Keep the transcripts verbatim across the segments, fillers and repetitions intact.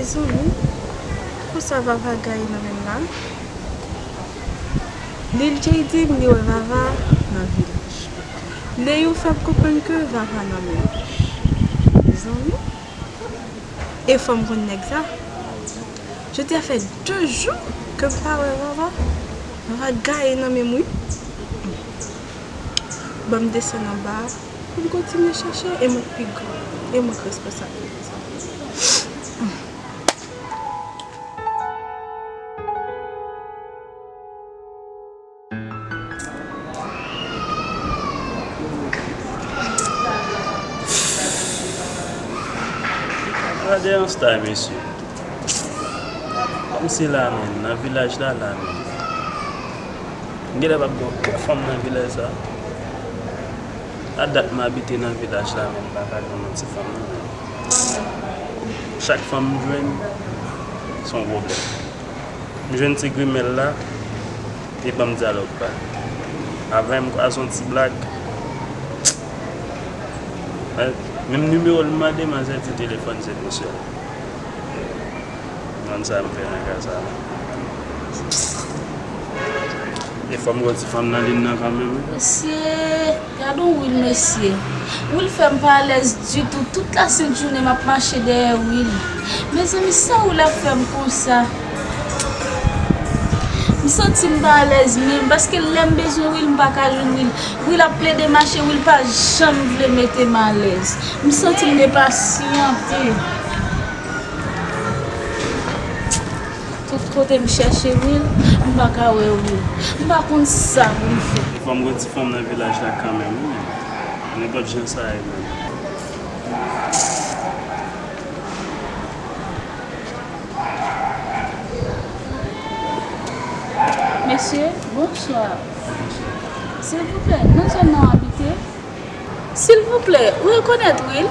Zanmi, konsa Vava gaye nan men m la. Lil Jay di m li wè Vava nan vilaj. Neyou fè m konprann ke Vava nan men m. Mezanmi, e fò m konn nèg sa. Jodi a fè de jou ke m pa wè Vava. Vava gaye nan men m wi. Ban m desann anba a pou m kontinye chèche e mwen k pi gran, e mwen k responsab de sa. Gade yon style, mesye. Kòmsi la menm, nan vilaj la, la menm. M genlè p ap gen okenn fanm nan vilaj sa. A dat m abite nan vilaj la, men m pa ka jwenn yon ti fanm non, men. Chak fanm m jwenn, se yon pwoblèm. M jwenn ti grimèl la, li ban m dyalòg pa. Avè m kwaze yon ti blak. Menm nimewo l mande, manzè di telefòn se pou sè l. Konn sa m fè nan ka sa la. E fò m wè ti fanm nan liy nan kanmenm wi. Mesye, gad on Will mesye. Will fè m pa alèz ditou. Tout lasent jounen m ap mache dèyè Will. Mezanmi, sa Will ap fè m konsa? M santi m pa alèz menm, paske lè m bezwen Will, m pa ka jwenn Will. Will ap plede mache, Will pa janm vle mete m alèz. M santi m depasyante. Tout kote m chèche Will, m pa ka wè Will. M pa konn sa pou m fè. Fò m wè ti fanm nan vilaj la kanmenm wi. Nenpòt jan sa ye menm. Mesye, bonswa. Silvouplè, nan zòn nan w abite? Silvouplè, ou rekonèt Will?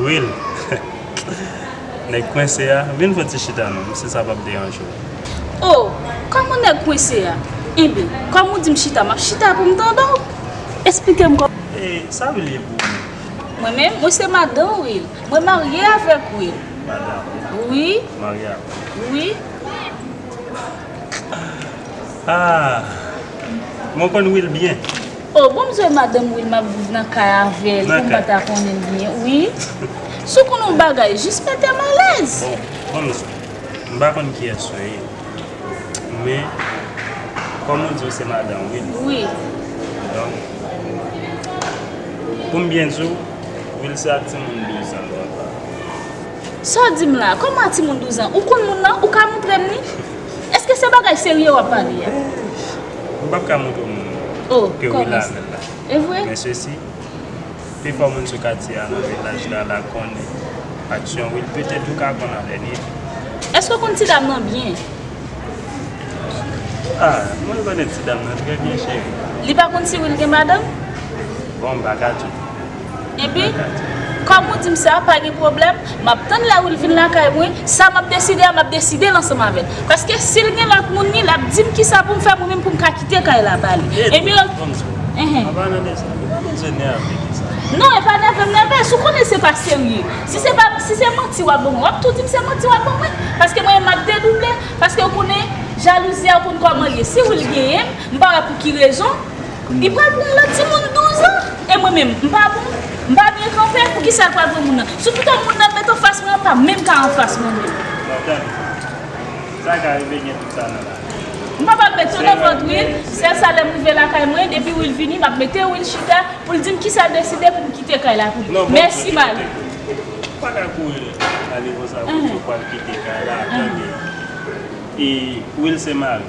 Will? Nèg kwense a, vin fè ti chita non, si sa p ap deranje w. Oh, kòman nèg kwense a? Enben, kòm ou di m chita, m ap chita pou m tande w. Esplike m kòman. E, sa Will ye pou ou? Mwen menm, mwen se madan Will. Mwen marye avèk Will. Madan Will? Wi. Marye avèk? Wi. Ah, mwen konn Will byen. Oh, bon, m bezwen madanm Will, m ap viv nan kay avè l, pou m pa ta konnen l byen. Wi. Si w konn yon bagay, jis mete m alèz. Bon, bon, m pa konn kiyès ou ye. Men, kòm ou di w se madanm Will. Wi. Donk, pou m byen di w, Will se ak timoun douz an l ap pale. Sa w di m la? Kòman timoun douz an? Ou konn moun nan? Ou ka montre m li? Èske se bagay serye w ap pale a? M p ap ka montre w moun ke Will avè l la. E vre? Men sesi, pifò moun sou katye a nan vilaj la, la konnen aksyon Will. Petèt ou ka konn avè l ye. Èske w konn ti dam nan byen? Ah, mwen rekonèt ti dam nan trè byen, cheri. Li pa konn si Will gen madanm? Bon, m pa ka di w. Epi, kòm ou di m sa, pa gen pwoblèm. M ap tann lè Will vin lakay mwen. Sa m ap deside a, m ap deside l ansanm avè l. Paske si l gen lòt moun li, l ap di m kisa pou m fè mwen menm pou m ka kite kay la ba li. Epi, enhen. An palan de sa, nou pa bezwen nève ki sa. Non, e pa nève m nève, si w konnen se pa serye. Si se pa, si se manti w ap ban mwen, w ap tou di m se manti w ap ban mwen. Paske mwen menm m ap dedouble, paske w konnen jalouzi a w konn kòman l ye. Si Will genyen m, m pa wè pou ki rezon, li pral pran yon lòt timoun douz an. E mwen menm, m pa bon, m pa byen kanpe, poukisa l pral pran moun nan? Sitou tan moun nan mete anfas mwen an pa menm ka anfas mwen menm. Madanm, sa ka rive gen tout sa nan lavi. M pa pral mete w nan vant Will, sèl sa lè m rive lakay mwen, depi Will vini, m ap mete Will chita pou l di m kisa l deside pou m kite kay la pou li. Mèsi, Mal. Ou pa ka kouri ale konsa pou di w pral kite kay la, tande. E Will se mari.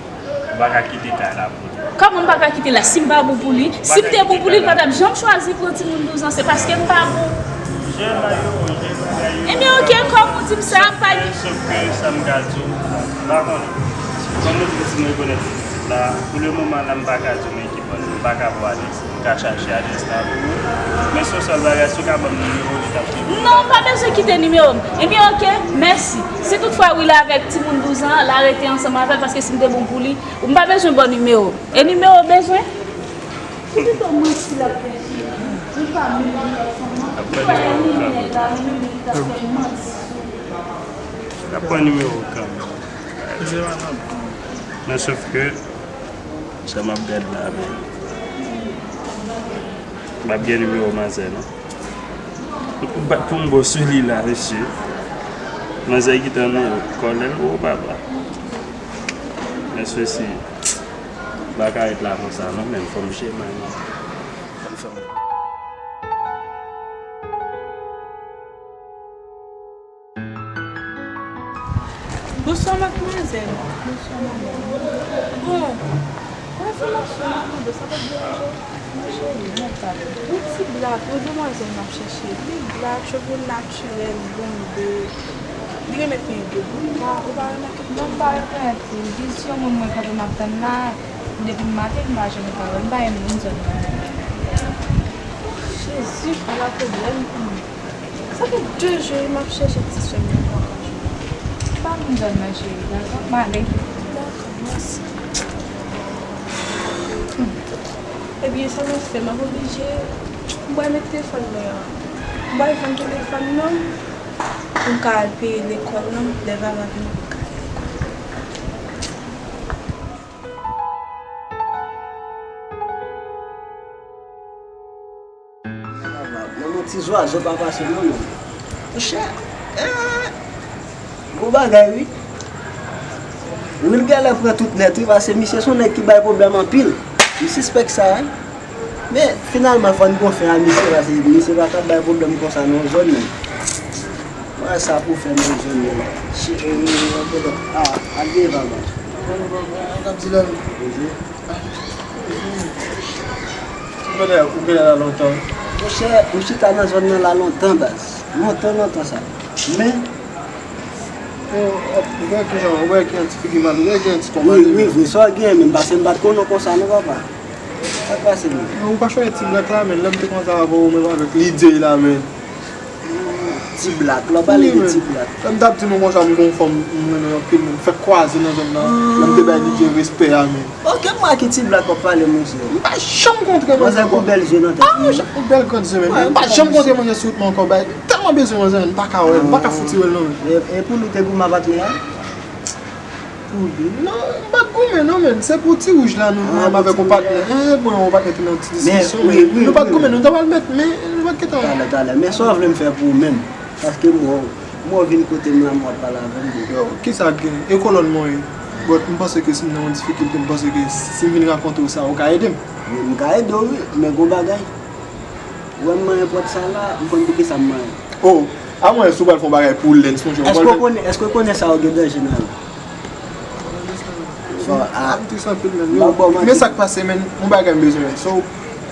M pa ka kite kay la pou li. Kòman m pa ka kite la? Si m pa bon pou li, si m te bon pou li, l pa t ap janm chwazi pran timoun douz an, se paske m pa bon. Ebyen, oke, kòm ou di m sa, pa gen. Sòf ke sa m ka di w, m pa konnen. Kòm ou di m si m rekonèt pitit la, pou le moman la, m pa ka di w men ki bò l ye, m pa ka ba w adrès li. M ka chache adrès la pou ou. Men se yon sèl bagay, si w ka ban m nimewo li, t ap pi bon. Non, m pa bezwen kite nimewo m. Ebyen, oke, mèsi. Si toutfwa Will avèk timoun douz an, l a rete ansanm avè l, paske si m te bon pou li, m pa bezwen ba w nimewo m. E nimewo w bezwen? Se pito manti l ap fè, cheri. Li pa menm yon fanm, non. Li pa renmen nèg la, li menm li t ap fè manti sou li. Ap pran nimewo kanmenm. Men sof ke sa m ap gad la, men m ap gen nimewo manzè non. Bat pou m bo sou li la, mesye. Manzè ki tan nan kòlè l, o papa. Men sesi, pa ka ret la konsa non, men fò m chema non. Fò m fè yon Bonswa, madmwazèl. Bonswa, madam. Bon, pou enfòmasyon, m ap mande w, sa p ap deranje w? Mon cheri, non, pa. Yon ti blak, yon demwazèl m ap chèche. Li blak, cheve l natirèl, blonde. Li renmen penyen de bout nwa, ou pa remake? Non, m pa rekonèt li. Jis yon moun mwen kanpe m ap tann la, depi maten m pa janm ka wè l, m pa menm vin zòn nan. Jezi, ala pwoblèm pou mwen. Sa gen de jou wi m ap chèche ti sè m nan, m pa ka jwenn. Pa vin zòn nan cheri, dakò? M ale. Dakò, mèsi. Ebyen, sa m ap fè, m ap oblije, m pral met telefòn mwen an. M pral vann telefòn nan pou m ka al peye lekòl lan, lè Vava vini pou m ka al lekòl. Nan yon ti zwazo pa pase non, men. Monchè, eh, gwo bagay, wi. Wi, l genlè pran tout nèt, wi, paske misye se yon nèg ki bay pwoblèm anpil. M sispèk sa, wi. Men, finalman, fò n pran fen a misye, paske misye pa ka bay pwoblèm konsa nan yon zòn, men. Mwen, sa pou fè nan yon zòn, men. Che, eh, eh, eh, ah, al deye, papa. K ap di la, wi. Ou genlè, ou genlè la lontan. Monchè, m chita nan zòn nan la lontan, baz. Lontan, lontan sa. Men, ou wè kijan, ou wè gen yon ti figi mal, ou wè gen yon ti kò mal. Wi, wi, vre, sa w gen, men, paske m pa t konnen w konsa, non, papa. Sa k pase, men? Ou pa chonje ti blak la, men, lè m te konsa avè w, menm avèk lidye la, men. Ti blak, lè w pale de ti blak. Lè m t ap di nou konsa, m gon fanm, m renmen anpil, men m fèk kwaze nan zòn nan. Lè m te bay li de respè a, men. Ok, m wè ki ti blak w ap pale, monchè. M pa janm kontre manzè. Manzè gon bèl zye nan tèt li. Ah, monchè, gon bèl grande zye, men. M pa janm kontre manzè sou wout mwen ankò, bay. Tèlman bezwen manzè, m pa ka wè l, m pa ka fouti wè l, non, men. E, e pou li w te goumen ak patnè a? Pou li. Non, m pa t goumen non, men. Se pou ti wouj la, nou, nou menm avèk yon patnè. Eh, mwen, yon patnè te nan yon ti diskisyon, men nou pa t goumen, nou ta pral mèt, men nou pa t gentan. Talè, talè. Men sa w vle m fè pou ou menm? Paske m wè w, m wè w vin kote m la, m wè w ap pale avè m. Yo, kisa k gen? E kolòn mwen ye. But m panse ke si m nan yon difikilte, m panse ke si m vin rakonte w sa, ou ka ede m. Wi, m ka ede w, wi, men gon bagay. Ou wè m manyen pòt sa la, m konn pou kisa m manyen. Oh, a mwen, si w pral fè yon bagay pou lens, monchè, ou pral fè. Èske w konnen, èske w konnen sa yo gen danje nan yo? Fò, a, m tris anpil, men. M ap ba w manti. Men sa k pase, men, yon bagay m bezwen wè. So,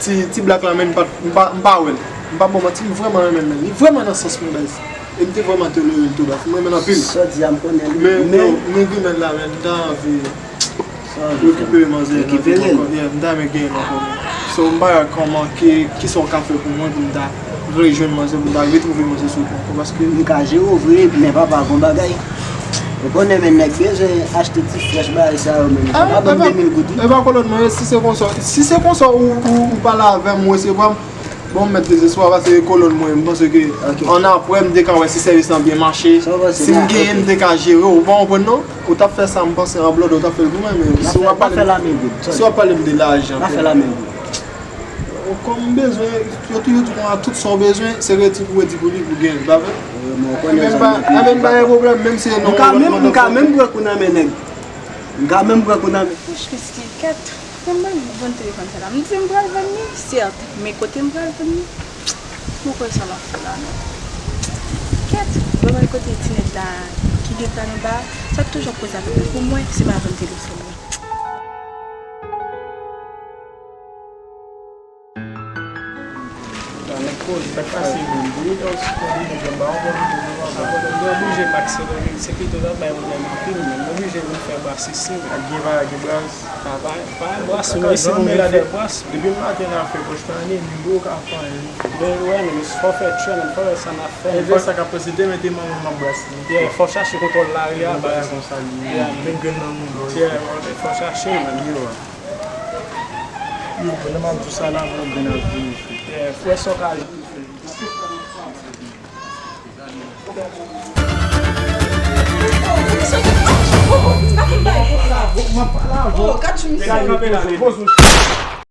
ti, ti blak la, men, m pa, m pa, m pa wè l. M pa ba w manti, m vrèman renmen l, men. Li vrèman nan sans mwen, baz. E m te vrèman tolere l tou, baz. M renmen l anpil. Sa w di a, m konnen li. Men, men, men, men grimèl la, men, m ta anvi Rekipere manzè nan tout ankò. Yeah, m ta renmen genyen l ankò. So, m pa wè kòman, ki, kisa w ka fè pou mwen pou m ta rejwenn manzè, pou m ta retwouve manzè sou wout mwen ankò, paske. M ka jere w vre, men papa, gon bagay. Ou konnen, men nèg bezwen achte ti frèch bagay sa yo, men. Sa pa ban m de mil goud, wi. E pa kolòn mwen, si se konsa, si se konsa ou, ou, ou pale avè m, ou resevwa m, bon, m mèt dezespwa, paske kolòn mwen, m panse ke annapre, m te ka wè si sèvis lan byen mache. Si m genyen, m te ka jere w, ou pa konprann non? Ou t ap fè sa, m panse an blòdè, ou t ap fè l pou mwen, men si w ap pale, si w ap pale m de lajan, kòm m bezwen, yo toujou di konsa, tout sa w bezwen, se redi pou redi pou li, pou genyen l, pa vre? Enben, m pa, enben, m pa gen pwoblèm, menm si e nan yon lòt manda. M ka menm pran kou nan men nèg. M ka menm pran kou nan men. Wouch, mesye, kèt. Mwen, mwen vann telefòn sa la. M di m pral vann li, sèt, men kote m pral vann li? Mwen kwè sa m ap fè la, non. Kèt, mwen wè kote ti nèg la ki gen pral anba, sa toujou ap poze avèk mwen. Pou mwen, se pa vann telefòn nan. Sa nèg koze, sa k pase menm? Pou yo ta osi konnen nèg anba, anba, anba, anba. Mwen oblije m akselere. Se pito sa bay pwoblèm anpil, men mwen oblije vin fè bras isi, men. Ak gen pa gen bras. Pa, pa, pa bras, men si moun vin fè bras. Depi maten nan fè bras, pa gen nimewo ka fè anyen. Men wè, men fò fè trè, men fò wè sa n ap fè. Evè sa k ap pase demen te manman m ap bras li. Yeah, fò chache kontwòl lari a, baz. Konsa li, yeah, men grenn nan moun. Yeah, fò chache, men. Yo, pandan m ap di w sa la, mwen grenn ap vini. Yeah, fò wè sa w ka. Gade misye, oh, oh, oh, oh, pa konn bay. Oh, gad sou misye. Gade kanpe la, li.